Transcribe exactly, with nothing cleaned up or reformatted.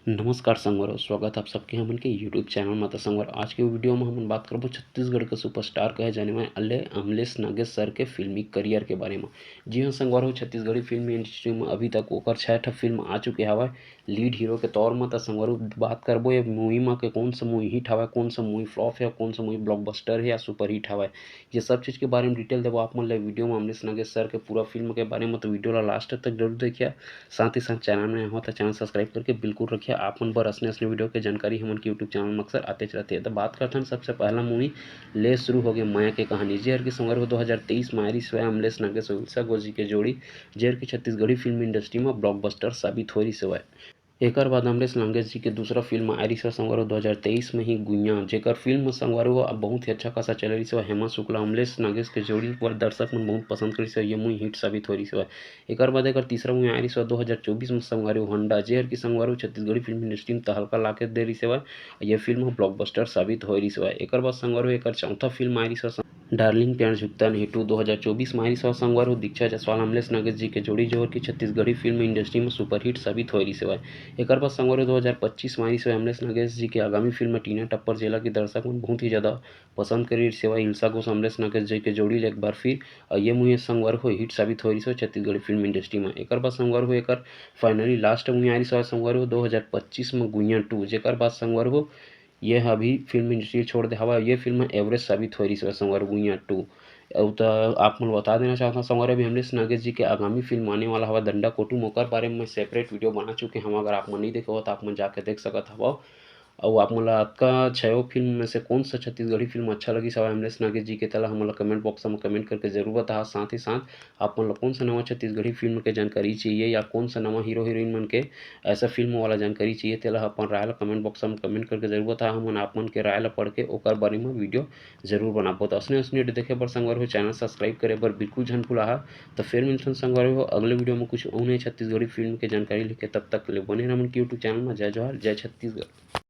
नमस्कार संगवारी हो, स्वागत आप सबके हमन के YouTube चैनल म। त संगवारी, आज के वीडियो म हमन बात करबो छत्तीसगढ़ के सुपरस्टार कहे जाने वाले अमले-, अमलेश नागेश सर के फिल्मी करियर के बारे म। जी हाँ संगवारी हो, छत्तीसगढ़ी फिल्म इंडस्ट्री म अभी तक ओकर छह ठा फिल्म आ चुके हवय लीड हीरो के तौर म। त संगवारी हो, बात करबो ये मूवी म के कौन सा मूवी हिट हवय, कौन सा मूवी फ्लॉप हे, कौन सा मूवी ब्लॉकबस्टर हे या सुपरहिट हवय। ये सब चीज़ के बारे म डिटेल देबो आप मन ल वीडियो म अमलेश नागेश सर के पूरा फिल्म के बारे म। तो वीडियो ला लास्ट तक जरूर देखिए। साथ ही साथ चैनल में हो तो चैनल सब्सक्राइब करके बिल्कुल रखिए। आप मन बर असने असने वीडियो के जानकारी हमन के YouTube चैनल में अक्सर आतेच रहथे। तो बात करथन सबसे पहला मूवी ले शुरू होगे माया के कहानी, जेहर की संगवारी हो दो हज़ार तेईस म आय रिहिस हवय अमलेश नागेश अउ इल्सा घोष जी के जोड़ी, जेहर की छत्तीसगढ़ी फिल्म इंडस्ट्री म ब्लॉकबस्टर साबित होय रिहिस हवय। एकर बाद अमलेश नागेश जी के दूसरा फिल्म आय रिहिस हवय संगवारी हो दो हज़ार तेईस में ही गुइयां, जेकर फिल्म संगवारी हो अब बहुत ही अच्छा खासा चले रिहिस हवय। हेमा शुक्ला अमलेश नागेश के जोड़ी बर दर्शक मन बहुत पसंद करिस हवय, ये मूवी हिट साबित होय रिहिस हवय। एकर बाद एकर तीसरा मूवी आय रिहिस हवय दो हज़ार चौबीस में संगवारी हो हंडा, जेहर की संगवारी हो छत्तीसगढ़ी फिल्म इंडस्ट्री में तहलका ला के दे रिहिस हवय। ये फिल्म ह ब्लॉकबस्टर साबित होय रिहिस हवय। एकर बाद संगवारी हो एकर चौथा फिल्म आय रिहिस हवय डार्लिंग प्यार झुकता नहीं टू दो हज़ार चौबीस म आय रिहिस हवय संगवारी हो। दीक्षा जायसवाल अमलेश नागेश जी के जोड़ी, जेहर की छत्तीसगढ़ी फिल्म इंडस्ट्री म सुपरहिट साबित होय रिहिस हवय। एकर बाद संगवारी हो दो हज़ार पच्चीस म आय रिहिस हवय अमलेश नागेश जी के आगामी फिल्म टीना टप्पर, जेला की दर्शक मन बहुत ही ज्यादा पसंद करे रिहिस हवय। इल्सा घोष अमलेश नागेश जी के जोड़ी ले एक बार फिर, अउ ये मूवी संगवारी हो हिट साबित होय रिहिस हवय छत्तीसगढ़ी फिल्म इंडस्ट्री म। एकर बाद संगवारी हो एकर फाइनली लास्ट मूवी आय रिहिस हवय संगवारी हो दो हज़ार पच्चीस म गुइयां टू, जेकर बाद संगवारी हो ये ह अभी फिल्म इंडस्ट्री छोड़ दे हवय। ये फिल्म ह एवरेज साबित होय रिहिस हवय संगवारी हो गुइयां टू। अउ त आप मन ल बता देना चाहत हंव संगवारी हो, अभी अमलेश नागेश जी के आगामी फिल्म आने वाला हवय डंडा कोटू म, ओकर बारे म मैं सेपरेट वीडियो बना चुके हंव। अगर आप मन नइ देखे हो त आप मन जाके देख सकत हवव। अउ आप मन ल अतका छयो फिल्म में से कौन सा छत्तीसगढ़ी फिल्म अच्छा लगिस हवय अमलेश नागेश जी के, तेला हमन ल कमेंट बॉक्स म कमेंट करके जरूर बताहा। साथ ही साथ आप मन ल कौन सा नवा छत्तीसगढ़ी फिल्म के जानकारी चाहिए या कौन सा नवा हीरो हीरोइन मन के ऐसा फिल्म वाला जानकारी चाहिए, तेला अपन राय ल कमेंट बॉक्स म कमेंट करके जरूर बताहा। हमन आप मन के राय ल पढ़ के ओकर बारे म वीडियो जरूर बनाबो। त असने असने देखे बर संगवारी हो चैनल सब्सक्राइब करे बर बिल्कुल झन भुलाहा। त फिर मिलथन संगवारी हो अगले वीडियो म कुछ अउ नई छत्तीसगढ़ी फिल्म के जानकारी लेके। तब तक के लिए बने रहन YouTube चैनल म। जय जोहार, जय छत्तीसगढ़।